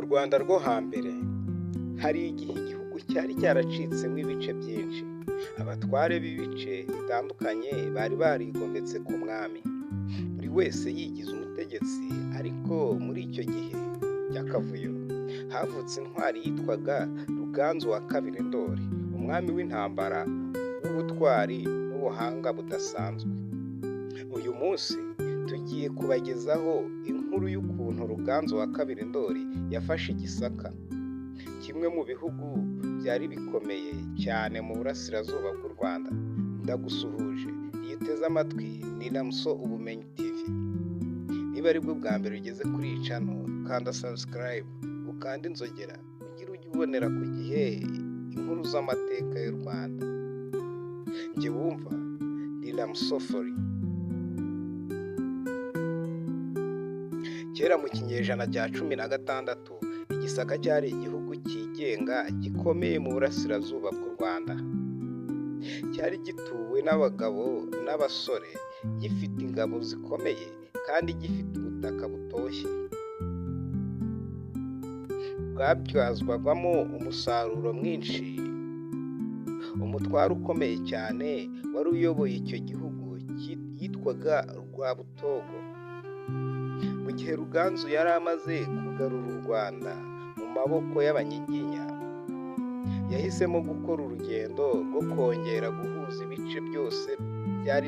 Mu Rwanda rwo hambere hari igihe igihugu cyari cyaracitsemo ibice byinshi. Abatware b'ibice bitandukanye bari barigometse ku mwami, buri wese yigize umutegetsi. Ariko muri icyo gihe cy'akavuyo havutse intwari yitwaga Ruganzu wa II Ndoli, umwami w'intambara w'ubutwari n'ubuhanga budasanzwe. Uyu munsi tugiye kubagezaho inkuru y'ukuntu Ruganzu wa II Ndoli yafashe Gisaka, kimwe mu bihugu byari bikomeye cyane mu burasirazuba bw'u Rwanda. Ndagusuhuje, iyo uteze amatwi ni Lamso Ubumenyi TV. Niba aribwo bwa mbere ugeze kuri iyi channel, kanda subscribe, ukande inzogera kugira ujye ubonera ku gihe inkuru z'amateka y'u Rwanda. Njye wumva ni Lamsofori. Kera mu kinyejana cya 16, Igisaka cyari igihugu cyigenga gikomeye mu burasirazuba bw'u Rwanda. Cyari gituwe n'abagabo n'abasore, gifite ingabo zikomeye kandi gifite ubutaka butoshye bwabyazwagamo umusaruro mwinshi. Umutware ukomeye cyane wari uyoboye icyo gihugu yitwaga Rwabutogo. Mu gihe Ruganzu yari amaze kugarura u Rwanda mu maboko y'Abanyiginya, yahisemo gukora urugendo rwo kongera guhuza ibice byose byari